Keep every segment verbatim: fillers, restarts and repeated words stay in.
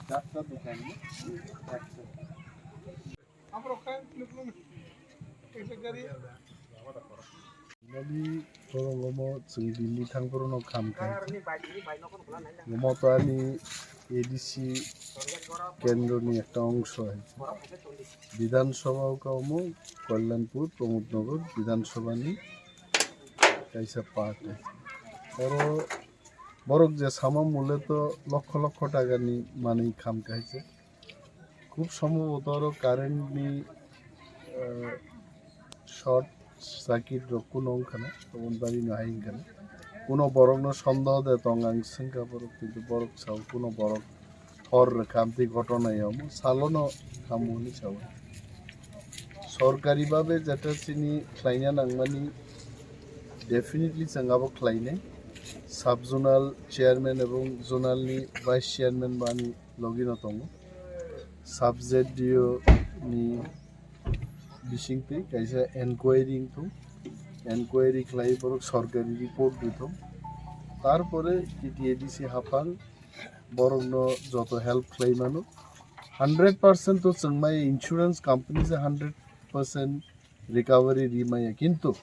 Normally, borok omo chwng Delhi thang phuru no kham khai. Omo to ani A D C kendro ni ekta ongso hai. Bidhan Sabha o ka omo Kalyanpur, Pramod Nagar Bidhan Sabha ni kaisa part hai. Oro borok je sama mole to lokho lokho taka ni manwi kham khai se. Khub sombhoboto oro current ni, eh, short circuit rok kuno wngkha na, toboni bagwi no hai wngkha na. Kuno borok no sondoh de tong ang swngkha borok, kintu borok sao kuno borok hor rwkha amtwi ghotona ya omo salo no khamu hinwi sao. Sorkari babe jeta chini khlaina nangmani definitely chwng abo khlainai. Sub zonal chairman ebong zonal ni vice chairman bani logi no tongo. Sub Z D O ni bisingtwi kaisa enquiry wngthung, enquiry khlai borok sorkari report rwthung, tarpore T T A D C haphang borokno joto help khlai mano. Hundred percent to chwng mai insurance company se hundred percent recovery ri maya, kintu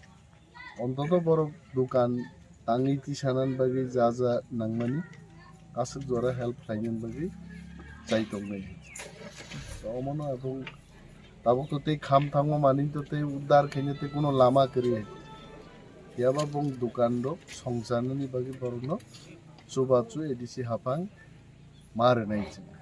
ontoto borok dukan tangwi tisanani bagwi ja ja nangmani aswk jora help khlainani bagwi chai tongnai. To omono abong tabuk to tei kham thangma manwi to tei uddar khaina tei kuno lama kwrwi. Phiyaba bong dukan rok songcharnani bagwi borokno chubachu A D C haphang ma rwnai chwng.